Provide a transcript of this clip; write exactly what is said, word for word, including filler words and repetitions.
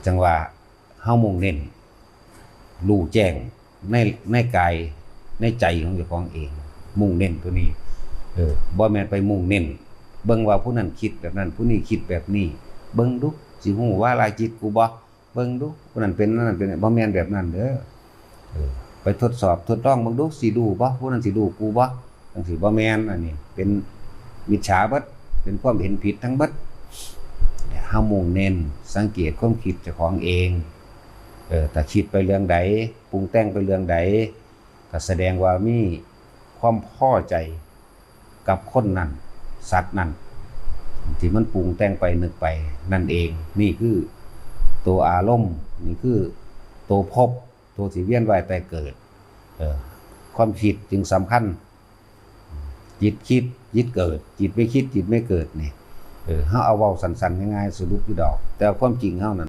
จั่งว่าเฮามุ่งเน้นรู้แจ้งในในกายในใจของเจ้าของเอง มุ่งเน้นตัวนี้ เออ บ่แม่นไปมุ่งเน้นเบิ่งว่าผู้นั้นคิดแบบนั้น ผู้นี้คิดแบบนี้ เบิ่งดู สิฮู้วาลาจิตกูบ่ เบิ่งดู ผู้นั้นเป็น นั่นเป็น บ่แม่นแบบนั้นเด้อ เออ ไปทดสอบทดลองเบิ่งดู สิรู้บ่ ผู้นั้นสิรู้กูบ่ จั่งซี้บ่แม่น อันนี้เป็นมิจฉาเบิด เป็นความเห็นผิดทั้งเบิด เฮามุ่งเน้นสังเกตความคิดเจ้าของเอง เออ ถ้าคิดไปเรื่องใด ปรุงแต่งไปเรื่องใด ก็แสดงว่ามีความพอใจกับคนนั้น สัตว์นั้น ที่มันปรุงแต่งไปนึกไปนั่นเอง นี่คือตัวอารมณ์ นี่คือตัวภพ ตัวที่เวียนว่ายตายเกิด เออ ความคิดจึงสำคัญ จิตคิด จิตเกิด จิตไม่คิด จิตไม่เกิดนี่ เออ เฮาเอาเว้าสั้นๆ ง่ายๆ สรุปอยู่ดอก แต่ความจริงเฮานั้น